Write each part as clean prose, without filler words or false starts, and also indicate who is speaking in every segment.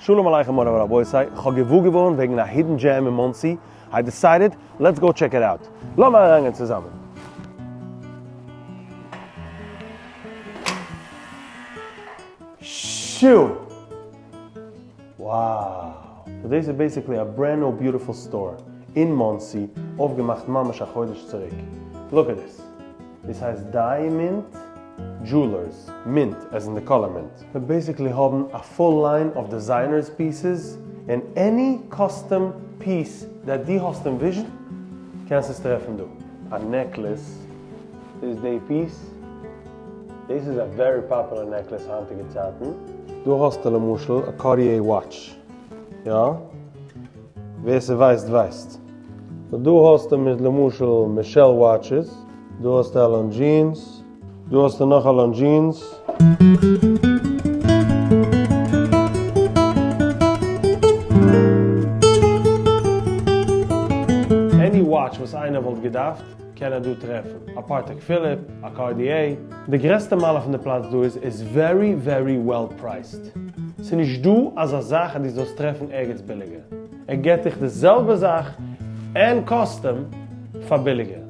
Speaker 1: שלום עליכם מורי ורבותי, כ'האב געוואר געווארן וועגן א hidden gem אין מאנסי, I decided, let's go check it out. לאמיר אריינגיין צוזאמען. שו! Wow! So דאס איז basically א brand new beautiful store אין מאנסי, אויפגעמאכט ממש א חודש צוריק. Look at this. דאס הייסט Diamint Jewelers, mint as in די color mint. זיי basically האבן א full line of designers pieces, און any custom piece that דו האסט אין vision קענסט עס טרעפן דא. א necklace איז די piece, דאס איז א very popular necklace היינטיגע צייטן. דא האסטו למשל א Cartier watch, יא? ווער ס'ווייסט ווייסט. דא האסטו למשל Michele watches, דא האסטו א Longines, דא האסטו נאך א Longines. Any watch וואס איינער וואלט געדארפט קען ער דא טרעפן, א Patek Philippe, א Cartier. די גרעסטע מעלה פון די פלאץ דא איז איז very very well priced. ס'איז נישט דא אזא זאך אז דו זאלסט טרעפן ערגעץ ביליגער. ער געט דיך די זעלבע זאך and custom פאר ביליגער.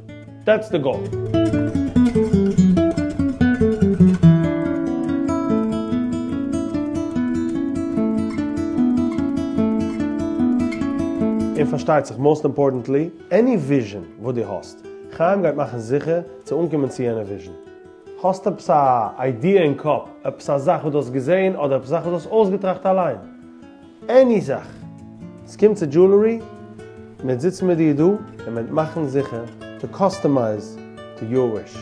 Speaker 1: That's the goal. און פארשטייט זיך most importantly, any vision וואס דו האסט, חיים גייט מאכן זיכער צו אנקומען צו יענע vision. האסט עפעס א idea אין קאפ, עפעס א זאך וואס דו האסט געזען, אדער עפעס א זאך וואס דו האסט אויסגעטראכט אליין, any זאך, ס'קומט צו jewelry, מ'וועט זיצן מיט דיר דא און מ'וועט מאכן זיכער to customize to your wish.